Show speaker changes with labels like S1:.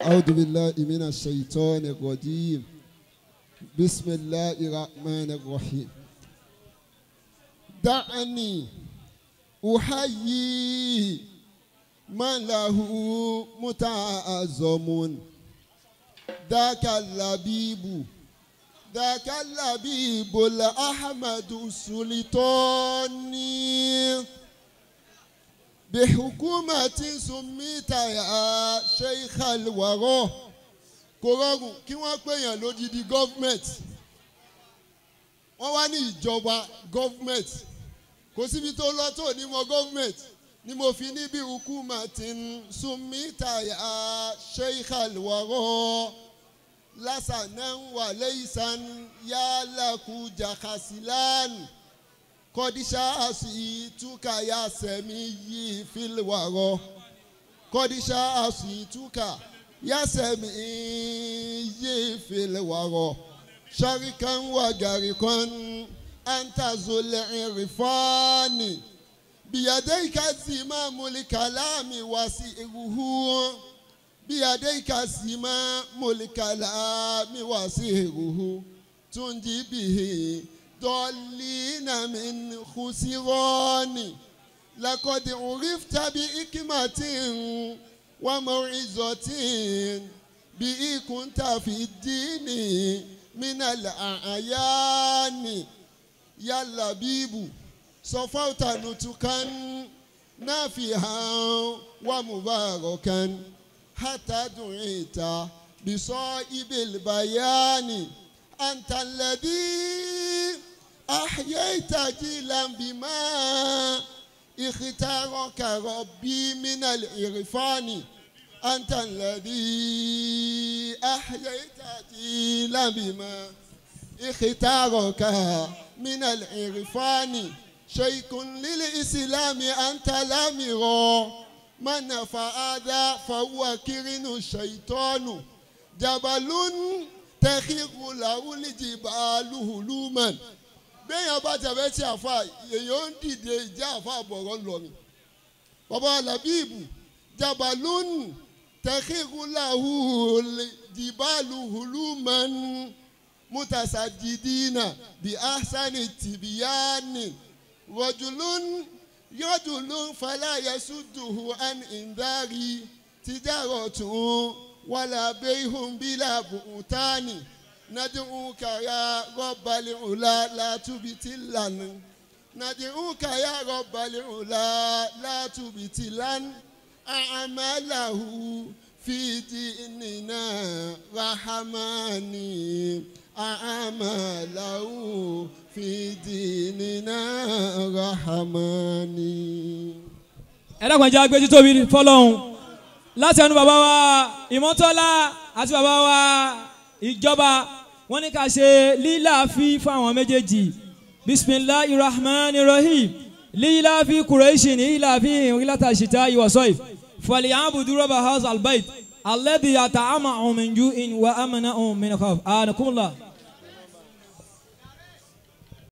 S1: أعوذ بالله من الشيطان الرجيم بسم الله الرحمن الرحيم دعني أحيي من له متعظم ذاك اللبيب ذاك اللبيب الأحمد السلطاني بحكومة سميت يا شيخ الورى. Kò rọrùn kí wọ́n pèèyàn lódìdí government, wọ́n wá ní ìjọba government, kò síbi tó lọ tó ní mọ government ni mo fi ní bí hukumatin sumita ya sheikh alwaro lasanan wa leisan yalaku jakasilan kọ́díṣà sí túkà ya sẹ̀mí yìí fílwàrọ̀ kọ́díṣà sí túkà ya sẹ̀mí yìí fílwàrọ̀ sharikan wa garikan antazul irfani biyadayka zimamul kalami wasiruhu biyadayka zimamul kalami wasiruhu tunji bihi ضالين من خسران لقد عرفت بحكمة وموعظة به كنت في الدين من الأعيان يا لبيب صفوت نتقا نافعا ومباركا حتى دعيت بصائب البيان أنت الذي أحييت جيلا بما اختارك ربي من العرفان أنت الذي أحييت جيلا بما اختارك من العرفان شيخ للإسلام أنت الأمير من نفع هذا فهو كرن الشيطان جبل تخير له الجبال هلوما. Bẹ́ẹ̀yàn bá tẹ̀fẹ́ tí àfa èèyàn ń dìde ìjà àfa àbọ̀rọ̀ ńlọrin. Bàbá Làbíbù Jabalun tẹ̀kíkúláhù jìbálù hùlùmọ́n mutasajidina bí ahsani tìbíyánì rọ̀jùlún rọ̀jùlún falayasuduhu an indari tijarotun wàlà bẹ́ẹ̀hùn bílà bùtánì. ندعوك يا رب العلا لا تبتلن ندعوك يا رب العلا لا تبتلن أعماله في ديننا رحماني أعماله في ديننا رحماني.
S2: Ẹ dákun ẹ jẹ́ á gbé títóbi fọ́lọ́run láti ẹnu bàbá wa Ìmọ́tọ́lá àti bàbá wa ìjọba wọ́n ní ká ṣe lílàáfí fáwọn méjèèjì. Bisimilahi rahman rahim lílàáfí kùrẹ́ṣì ní lílàáfí ìrìnlátà ṣìtá ìwọ̀sọ́ì fàlìyàbùdú rọ́bà house albayt alladhi at'amahum min ju'in wa amanahum min khawf. Anakumullah.